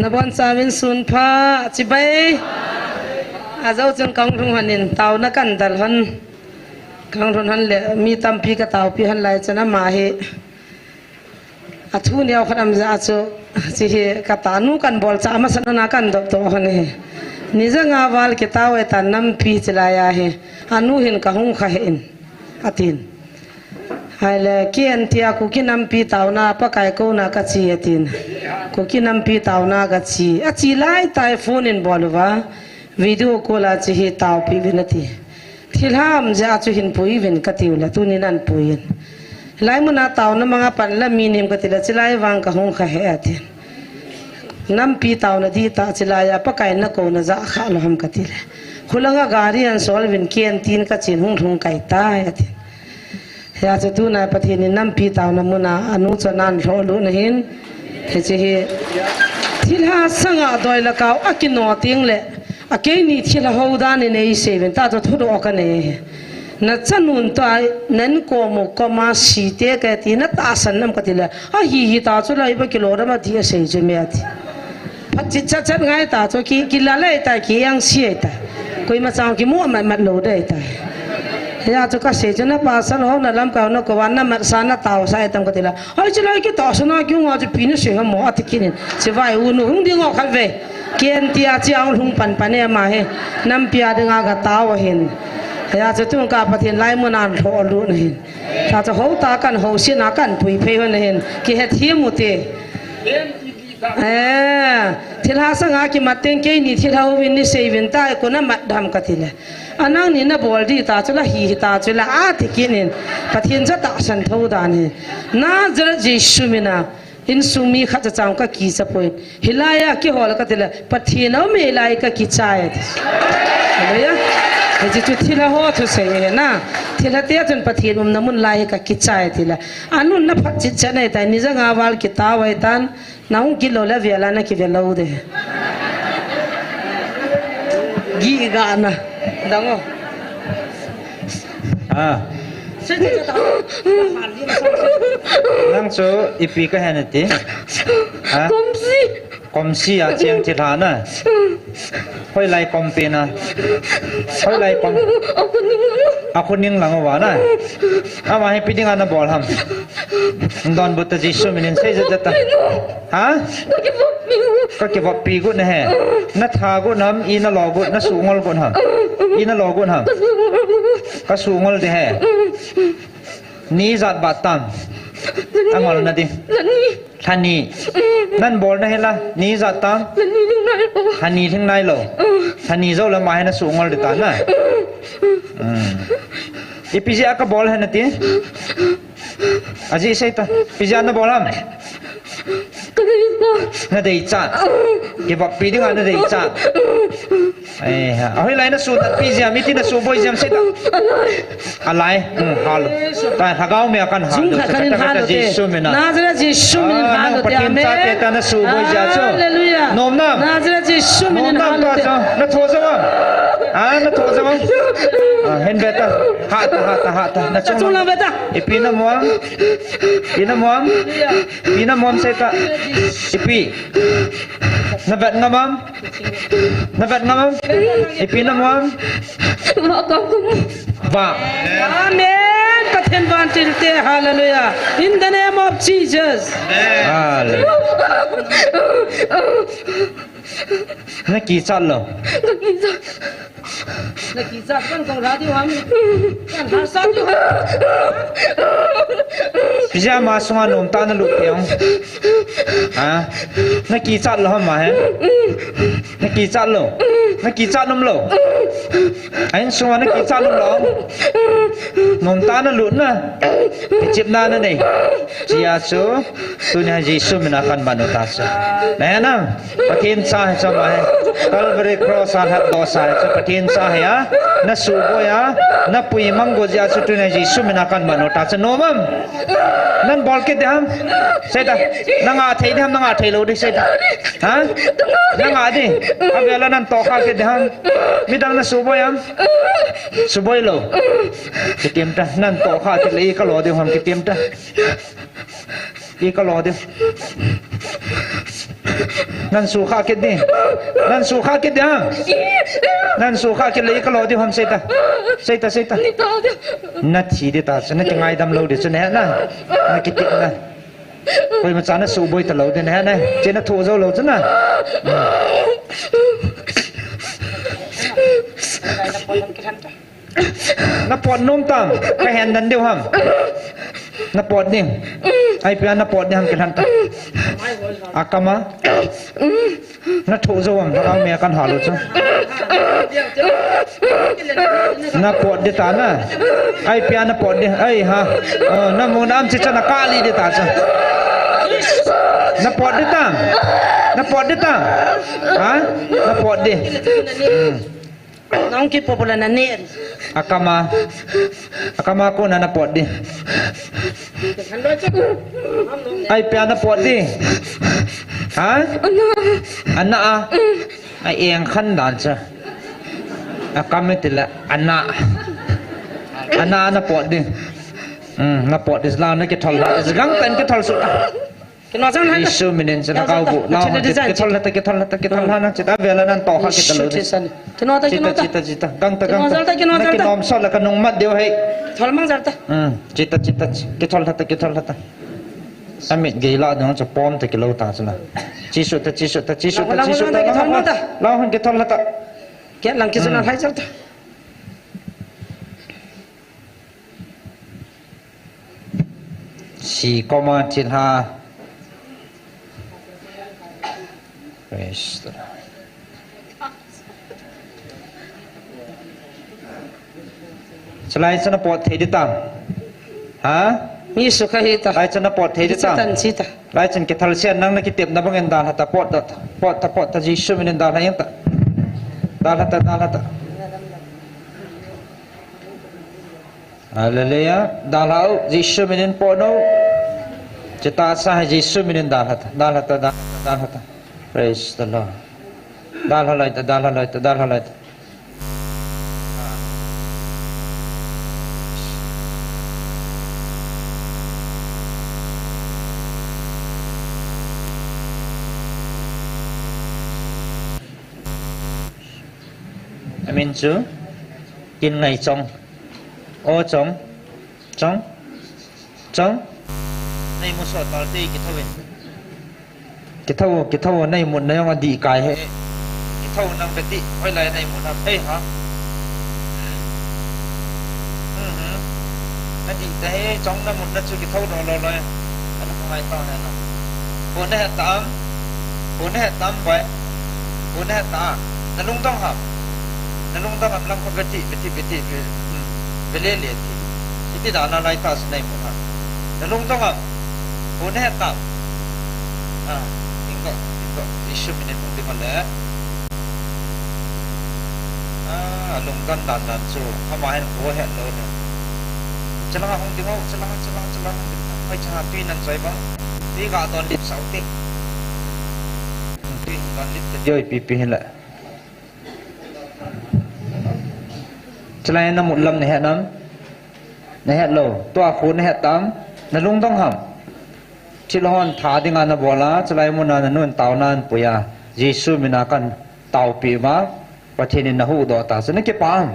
ນະບອນຊາວິນສູນພາ ຈິໄບ ອາເຈົ້າຈຶ່ງກອງທຸງຫັ້ນນິນ ຕາວນະກັນຕະລອນ ກອງທຸງຫັ້ນແຫຼະ ມີຕຳປີກະຕາວປີຫັ້ນຫຼາຍຈະນະມາເຮ ອາທູແນວຄັນອຳຈາອາໂຈ ຈິເຮກະຕານູກັນບອລຈາມາສະນະນາກັນດອກໂຕຫັ້ນເຮ ນິຈະງາວາລກິຕາໄວຕານນຳປີຈິລາຍາເຮ ອານູເຫັນກະຮຸງຄະເຫັນ ອາຕິນ ໄຮແລ ກຽນເຕຍ ກຸກິນນຳປີຕາວນາ ປະກາຍໂກນາກະຈີ ອາຕິນ ກຸກິນນຳປີຕາວນາກະຈີ ອາຈີຫຼາຍຕາຍໂຟນິນບໍລວາ ວິດີໂອໂກລາຈີເຮຕາວປີວິນາທີ ທິລາມຈະອາຈຸຫິນປຸຍວິນກະຕິວລະຕູນິນັນປຸຍ ລາຍມຸນາຕາວນະມັງອາປັນລະມີນິມກະຕິລະຈິລາຍວັງກະຮຸງຄະເຮ ອາຕິນ ນຳປີຕາວນະດີຕາຈິລາຍາປະກາຍນະໂກນະຈາຄະລະຫຳກະຕິແລ ຄຸລະງະກາຣິອັນຊອລວິນກຽນຕີນກະຈີນຮຸງທຸງໄກຕາຍອາຕິ ເຮອາຈະຕູນາຍປະເທດນິນນຳປີຕາວນະມຸນາອະນຸຈະນັນໂທລຸນະເຫັນ ເຮຈິເຮ ທິລາສະຫງະດອຍລະກາວອາກິນນໍຕິງແລ ອາເກຍນີທິລະໂຮດານິເນຍເຊເວັນຕາໂຕທຸດອອກກະເນ ນະຈະນູນຕາຍແນນໂກມຸກກໍມາຊີເຕກະຕິນະຕາສັນນຳກະຕິລະ ອາຮີຮີຕາຈຸລາຍບະກິໂລດາມາຕິອາເຊຈຸເມອະຕິ ພັດຈິດຈັດຈັດງາຍຕາໂຈ ກິ ກິລາໄລຕາຍ ກິຍັງເຊຍຕາຍ ກຸຍມາຈາງກິມົວມັດມັດໂລໄດ້ຕາຍ ຍາໂຈກະເຊຈຸນະປາສະໂລນະລຳກາວນະກວານນະມັດສານະຕາວສາຍຕຳກະຕິລະ ອາຍຈິລາຍກິຕາສະນາກິງອາຈະປີນະເຊຫະໝໍອາຕິກິນິນ ຊິວາຍອູນຸງດິງອອກຄັນເວ ກຽນເຕຍຈຽວທຸງປັນປະເນມາເຮ ນຳເປຍດຶງອາກະຕາວະເຫັນ ຍາຈະຕຸງກາປະເທນລາຍເມືອນານໂທອະລຸນະເຫັນ ຖ້າຈະໂຫຕາກັນໂຫຊິນາກັນປຸຍເພວະນະເຫັນ ກິເຮັດເຮມຸເຕ ເອີ ທິລາສະຫງາກິມາເຕັງເກຍນີ ທິລາໂຫວິນນິເຊວິນຕາຍໂກນະມັດດຳກະຕິແລ ອານັງນິນະບອລດີຕາຈຸລະຮີຕາຈຸລະອາຕິກິນິນ ປະເທນຈະຕະສັນໂທດາເນ ນາຈະເຣດເຢຊູມິນາ ອິນຊຸງມີຂະຈະຈາງກະກີສະໂປຍ ຮິລາຍາກິໂຮລະກະຕິລະ ປະເທນອາເມລາຍກະກິຈາຍ ເຫັນບໍ່ຍະ ເຫັນຈິຈຸທິລະໂຫທຸເສນາ ທິລະເຕຍຈົນປະເທນອຸມນະມຸນລາຍກະກິຈາຍຕິລະ ອານຸນນະພັດຈິດຈະໄນຕາຍ ນິຈະງາວາລກິຕາໄວຕານ ນາຫຸງກິໂລແລະເວລານະກິເວໂລເດ ກິກະນະ ດັງໂອ ອາ ນາງໂຊ ອີປີກະແຮນຕິ ຮະ ກອມຊີ ກອມຊີອາຈຽງທິລານະ ໂຮຍໄລກອມເປນະ ໂຮຍໄລກອມ ອາຄຸນິງ ອາຄຸນິງລັງວານະ ອາມາໃຫ້ປີດິງອານະບອລຮຳ ດອນບຸດຕະຈີຊູມິນິນເຊຈະຕະ ຮະ ກະກິວະປີກຸນະແຮ ນະທາກຸນຳ ອີນະລໍກຸນ ນະສູງົອລກຸນຮຳ ອີນະລໍກຸນຮຳ ກະສູງົອລເດແຮ ນີຈາດບາດຕາມ ອາງໍລະນະຕິ ທານີ ນັ້ນບອລນະເຫັນລະ ນີຈາດຕາມ ທານີທິງນາຍໂລ ທານີໂຈລະມາໃຫ້ນະສູງົອລເດຕານະ ອືມ ອີປີຊິອາກະບອລໃຫ້ນະຕິ ອາຈິເຊຕາ ປີຈານນະບອລຮຳ ນະເດຈາ ເກບອກປີດິງອານະເດຈາ ເອ ເອົາໃຫ້ໄລນະສູນ ປີຈາມີຕິນະສູບົຍຈາມເຊຕາ ອາໄລ ອືມ ຮາໂລ ຕາຍ ຮາກາວເມຍກັນ ຮາໂລ ເຊຕາ ນາຈະເຣດເຢຊູມິນາ ນາຈະເຣດເຢຊູມິນາ ຮາໂລ ປະເທນຊາເຕຕານະສູບົຍຈາໂຊ ຮາເລລູຢາ ໂນມນາມ ນາຈະເຣດເຢຊູມິນາ ຮາໂລ ນະໂທຈະວັງ ອາ ນະໂທຈະວັງ ອາ ເຫັນເບຕາ ຫະຕາ ຫະຕາ ຫະຕາ ນະຈົງ ນະຈົງລະເບຕາ ອີປີນະມວມ ປີນະມວມ ປີນະມວມເຊຕາ ອີປີ ນະແບດງາມ ນະແບດງາມ ອີປີນະມວມ ບາ ອາເມນ ປະເທນວານຕິນເຕ ຮາເລລູຢາ In the name of Jesus ຮາເລລູຢາ ນະກີຈັດໂລ ນະກີຈັດ ນະກີຈັດ ນະກີຈັດ ກັນໂກລາດິຫວັງ ກັນຫາຊາດິຫວັງ ພິຈາມາສຸງອານົມຕານະລຸເພງ ອາ ນະກີຈັດໂລ ມາເຫັນ ນະກີຈັດໂລ ນະກີຈັດນົມໂລ ອານສຸງອານະກີຈັດນົມໂລ ນົມຕານະລຸນນະ ເຈັບນານະເນ ຈິອາຊູ ຕຸນຍາເຢຊູມິນາຄັນບາໂນຕາຊາ ແລະນຳ ປະເທນຊາໃຫ້ສະບາຍ ກາລະເບຣີໂຄຣຊານຮັດໂດຊາໃຫ້ປະເທນຊາໃຫ້ອາ ນະສູໂກຍາ ນະປຸຍມັງໂກຍາ ສຸຕຸນຍາເຢຊູມິນາຄັນບາໂນຕາຊາ ໂນມາມ ນັນບອລເກດເດຮາມ ເຊຕາ ນະງາເທເດຮາມ ນະງາເທໂລເດ ເຊຕາ ຮະ ນະງາເດ ອາເວລານັນໂຕຄາເກດເດຮາມ ມີດັງນະສູໂກຍາ ສູໂກຍໂລ ເກຕຽມຕາ ນັນໂຕຄາເກດເດ ກະໂລເດຮາມ ເກຕຽມຕາ ອີກະລໍເດ ເກ ນັ້ນ ສູ້ຂ້າກິດນີ້ ນັ້ນ ສູ້ຂ້າກິດນີ້ ນັ້ນ ສູ້ຂ້າກິດເລີຍ ກະລໍດິຫອມ ໃສ່ຕາ ໃສ່ຕາ ໃສ່ຕາ ນາທີເດຕາ ສະນັ້ນ ຈະງ່າຍດຳເລົາເດ ສະນັ້ນນະ ນາກິດຕິນະ ໂອ້ຍ ມັນສານະ ສູ້ບົຍຕະເລົາເດນະ ເຈນະ ໂທເຈົ້າເລົາ ສະນັ້ນ ນະປອດນົມຕາມ ກະແຫນດັນເດວຫຳ ນະປອດນີ້ ໄອເປຍ ນະປອດນີ້ຫຳ ກະທັນຕາ ອາກາມາ ນະໂທໂຈຫຳ ເອົາແມ່ກັນຫາໂລດຊະ ນະປອດເດຕານະ ໄອເປຍ ນະປອດເດ ເອີຍຫາ ເອີ ນະໂມນາມ ຊິຊະນະກາລີເດຕາຊະ ນະປອດເດຕາ ນະປອດເດຕາ ຫາ ນະປອດເດ ອືມ Nang ki popula na nen. Akama. Akama ko na napot di. Ai pia napot di. Ha? Ana a. Ai eng khan dan sa. Akam ti la ana. Ana napot di. Hmm, napot di la na ki thol la. Gang pen ki thol su. Jisu minin sa nakaubu. Lawan kita, kita lah, kita lah, kita lah na, kita vela nan toha kita lo. Kita, kita, kita. Gangta, gangta. Na kinom sol la kanung mat deu hai. Thol mang salta. Hmm, kita, kita, kita lah, kita lah. Amit gila dong sa pom ta kilo ta sala. Jisu ta, Jisu ta, Jisu ta, Jisu ta. Lawan kita lah ta. Kia lang kita na hai salta. Sikoma chilha. Praise the Lord. Salai sana pot thei ditam. Ha? Misu kahita. Lai sana pot thei ditam. Tan sita. Lai sana kithal sian nang na kitep na bangen dalhata pot ta. Pot ta pot ta Jisu minin dalha yang ta. Dalhata, dalhata. Haleluya. Dalhau Jisu minin pono. Cita sa Jisu minin dalhata. Dalhata, dalhata, dalhata. Praise the Lord. Dalhalaita, dalhalaita, dalhalaita. Amen chu. Kin ngai chong. O chong, chong, chong. Nai mu so tal te ki thau in. Ki thau, ki thau nai mu nai ong a di kai he. Ki thau nang beti, hoi lai nai mu na thei ha. Mhm. Na di te he, chong na mu na chu ki thau do lo lo. Ana ko ngai ta na na. Ko ne tam. Ko ne tam bai. Ko ne ta. Na lung dong ha. Na lungdam am lang ko beti, beti, beti, be-, hmm, belele ti. Iti da na lai ta sinai mo ha. Na lungdam am. Ko ne ta. Ah, ingo, ingo. Jisu minin hung di male. Ah, lungdam dan dan su. Hama hen ko het lo na. Chala hung di mo, chala, chala, chala hung di mo. Hai cha tu nan sai ba. Ti ga don lip sau ti. Ti don lip ti. Yoi pi pi hen la. Chalai na mut lam na het nam? Na het lo. Tua khu na het tam? Na lungdong ham? Thil hon tha dinga na bol a, chalai mun a na nun tau nan pui a. Jisu mina kan tau pi ma, Pathen in na hu do ta. Sa na kipa am?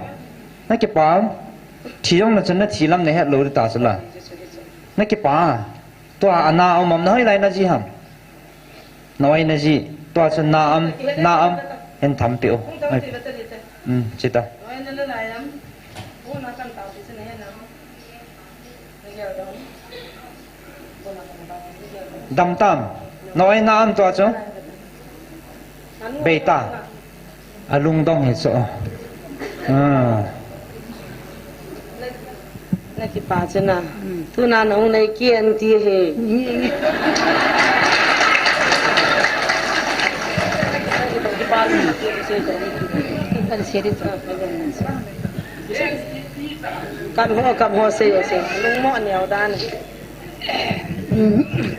Na kipa am? Thi yong na sa na thi lam na het lo ta sa la. Na kipa. Tua ana om am na hoi lai na ji ham? Noi na ji, tua chun na am, na am, en tham pi u. Ai. Um, chita. Dam tam. Noi na am tua chu. Beita. A lungdong hi chu. Ah. Na kipa chu na. Tu na nong nei kian ti he. Kan ho, kan ho se, se. Lung mo neo dan.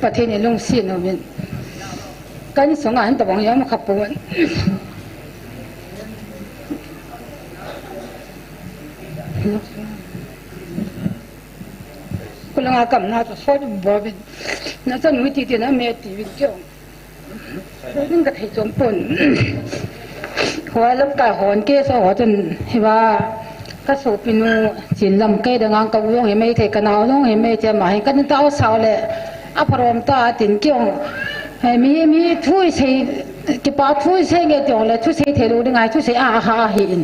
Pathen in lungset amen. Kan sung a han tabang yam kha pon. Ko langa kam na to so bo bin. Na sa nu ti ti na me ti bin kyo. ໜຶ່ງກະໄທຈອມປົນ ເພາະວ່າລຳກາຫອນເກສອນຈົນເຫັນວ່າ ກະໂສປິໂນ ສິນລຳໄກດະງາງກະວົງເຫັນໄໝ ໄທກະນາວລົງເຫັນໄໝ ຈະມາເຫັນກັນຕາເອົາສາວແລະ ອາພະຣອມຕາຕິນກ່ຽວ ເອີ ມີ ມີທຸຍໃສ່ ກິປາທຸຍໃສ່ເງຍຈອງແລະ ທຸຍໃສ່ເທໂລໄດ້ງາຍ ທຸຍໃສ່ອາອາຫາອາຫີນ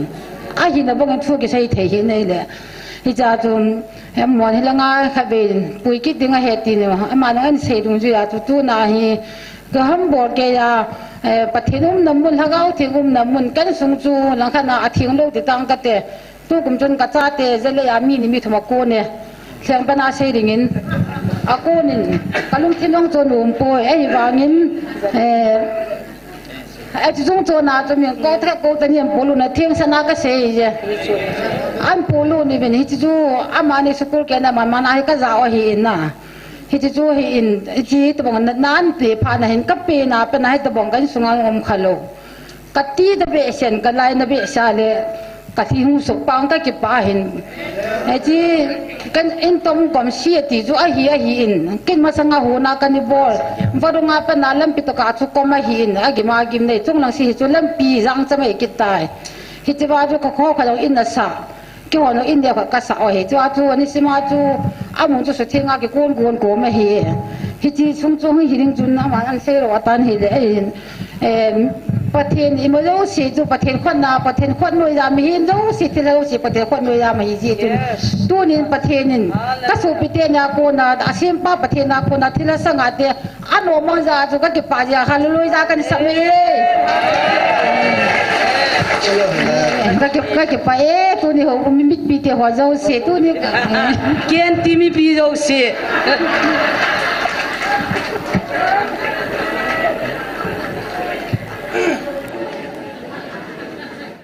ອາຫີນນະບໍ່ເງິນທຸຍກິໃສ່ເທຫີນໄດ້ແລະ ເຮັດຈາຈຸມ ھຽມມອນເຮັດລະງາຍຂະເບນ ປຸຍກິດດິງອາເຮດຕີນ ອາມານອັນເສດຸງຈຸຍາຕຸຕຸນາຮີ ກະຫຳບໍເກຍາ ເອີ ປະເທນອຸມນ້ຳມົນ ລະເອົາເທງອຸມນ້ຳມົນ ກັນສຸງຈູ ລັງຄະນາອາເທງໂລກຕິຕັງກະເຕ ຕູກຸມຈຸນກະຈາເຕ ເຈລະຍາມີນິມິດທະມະໂກເນ ແສງປະນາເສດິງິນ ອາໂກນິນ ກະລຸງທິນອງໂຈນູມໂປຍ ໄອວາງິນ ເອີ ເອ ຈຸຈຸງໂຈນາ ຈຸມີກອກແທກກອກຕະນຽມໂປລຸນເທງຊະນະກະເສເຈ ອັນໂປລຸນິເປັນຮິຈິຈູ ອາມານິສຸກຸລເກນາມານມານາເຮກະຈາອອເຮອິນນາ ເຮຈິຈູເຮອິນ ເຮຈິຕະບອງນານເປພານາເຫັນກະເປນາເປນາເຮຕະບອງກັນສຸງາງອມຄາໂລ ກະຕີຕະເບເຊນກະໄລນະເບຊາເລ ກະທີ່ຮູ້ສົກປາງກະກິປາເຫັນ ເອຈີກັນອິນຕົມກອມເຊຍຕິຈູອະຮີອະຮີອິນ ກິນມາສະງາໂຫນາກະນິບອລ ວາດຸງາປະນາລຳປິໂຕກາຈຸກອມອະຮີອິນ ອາກິມາກິມເນ ຈຸງລັງຊິຫິຈຸລຳປີສັງຈະໄມກິດຕາຍ ຫິຈິວາຈຸກະຂໍຂະດອງອິນນະສາ ກິຫອນອິນເດຍຂະກະສາອະຮີ ຈຸອາຈຸອະນິຊິມາຈຸ ອາມຸງຈຸສຸເທງາກິໂກນໂກນໂກມະຮີ ຫິຈິຊຸງຈຸງຫິລິງຈຸນອາມານອັນເຊໂລອະຕັນຫິເລ ເອີ ປະເທນອິມໂລຊິຈຸ ປະເທນຂວັນນາ ປະເທນຂວັນໂນຍາມະຮີໂລຊິທິລາໂລຊິ ປະເທນຂວັນໂນຍາມະຮີຈິຈຸ ຕູນິນປະເທນນິນ ກະສຸປິເຕນາໂກນາ ອາຊິມປາປະເທນນາໂກນາ ທິລະສະຫງາເຕ ອະໂນມັງຍາຈຸ ກະກິປາຍາຄາລຸລຸຍາກັນສະເມ ກະກິ ກະກິປາເອ ຕູນິໂຫ ມີມິດປີເຕ ຫົວເຈົ້າເສ ຕູນິ ເກນຕີມີປີເຈົ້າເສ.